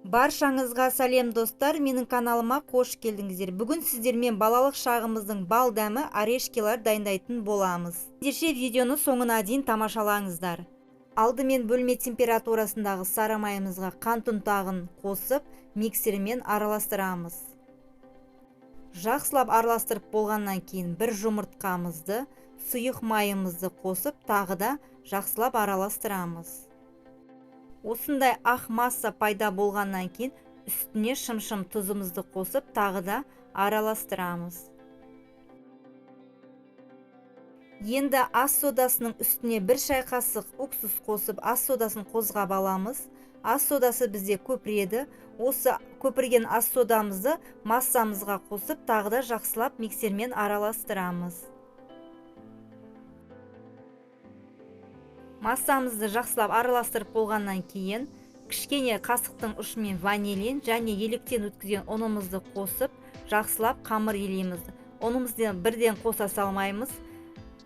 Баршаңызға сәлем достар, менің каналыма қош келдіңіздер. Бүгін сіздермен балалық шағымыздың бал дәмі орешкилар дайындайтын боламыз. Ендеше видеоны соңына дейін тамашалаңыздар. Алдымен бөлме температурасындағы сары майымызға қант ұнтағын қосып, миксермен араластырамыз. Жақсылап араластырып болғаннан кейін бір жұмыртқамызды, сұйық майымызды қосып, тағы да жақсылап араластырамыз. Осындай ақ масса пайда болғаннан кейін үстіне шымшым тұзымызды қосып, тағы да араластырамыз. Енді ас содасының үстіне бір шай қасық уксус қосып, ас содасын қозғап аламыз. Ас содасы бізде көпіреді. Осы көпірген ас содамызды массамызға қосып, тағы да жақсылап миксермен араластырамыз. Массамызды жақсылап араластырып болғаннан кейін кішкене қасықтың ұшымен ванилин және електен өткізген ұнымызды қосып, жақсылап қамыр илейміз. Ұнымызды бірден қоса салмаймыз.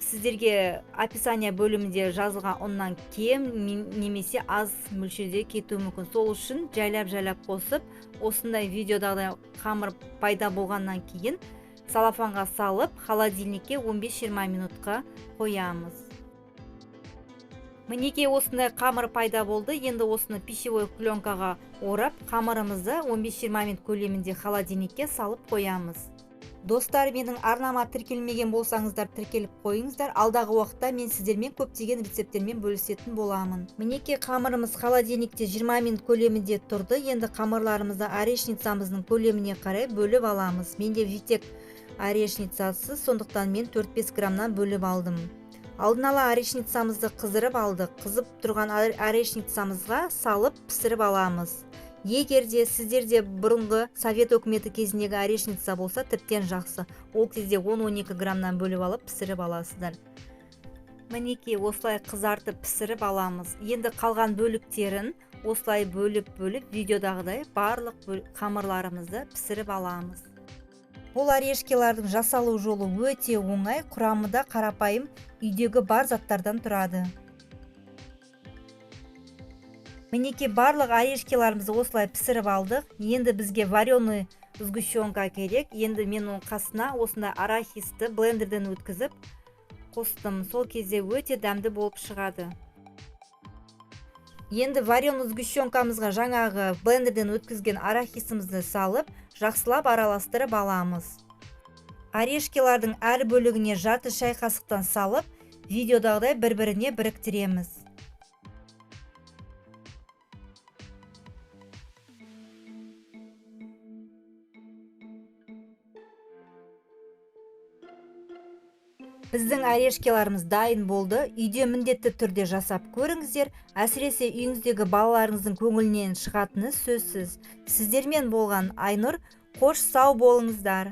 Сіздерге описание бөлімінде жазылған ұннан кем немесе аз мөлшерде кетуі мүмкін. Сол үшін жайлап-жайлап қосып, осындай видеодағыдай қамыр пайда болғаннан кейін салафанға салып, холодильникке 15-20 минутқа қоямыз. Мінекей осындай қамыр пайда болды. Енді осыны пищевой пленкаға орап, қамырымызды 15-20 минут көлемінде холодильникке салып қоямыз. Достар, менің арнама тіркелмеген болсаңыздар, тіркеліп қойыңыздар. Алдағы уақытта мен сіздермен көптеген рецепттермен бөлісетін боламын. Мінекей қамырымыз холодильникте 20 минут көлемінде тұрды. Енді қамырларымызды орешницамыздың көлеміне қарай бөліп аламыз. Менде витек орешницасы, сондықтан мен 4-5 граммнан бөліп алдым. Алдын ала орешницамызды қыздырып алдық. Қызып тұрған орешницамызға салып пісіріп аламыз. Егер де сіздерде бұрынғы совет өкіметі кезіндегі орешница болса, тіптен жақсы. Ол кезде 10-12 граммнан бөліп алып пісіріп аласыздар. Мінекей осылай қызартып пісіріп аламыз. Енді қалған бөліктерін осылай бөліп-бөліп видеодағыдай барлық қамырларымызды пісіріп аламыз. Бұл орешкилардың жасалу жолы өте оңай, құрамы да қарапайым, үйдегі бар заттардан тұрады. Мінекей барлық орешкиларымызды осылай пісіріп алдық. Енді бізге вареный сгущенка керек. Енді мен оның қасына осындай арахисті блендерден өткізіп қостым. Сол кезде өте дәмді болып шығады. Енді вареный сгущенкамызға жаңағы блендерден өткізген арахисімізді салып, жақсылап араластырып аламыз. Орешкилардың әр бөлігіне жарты шай қасықтан салып, видеодағыдай бір-біріне біріктіреміз. Біздің орешкиларымыз дайын болды. Үйде міндетті түрде жасап көріңіздер. Әсіресе үйіңіздегі балаларыңыздың көңілінен шығатыны сөзсіз. Сіздермен болған Айнұр, қош сау болыңыздар.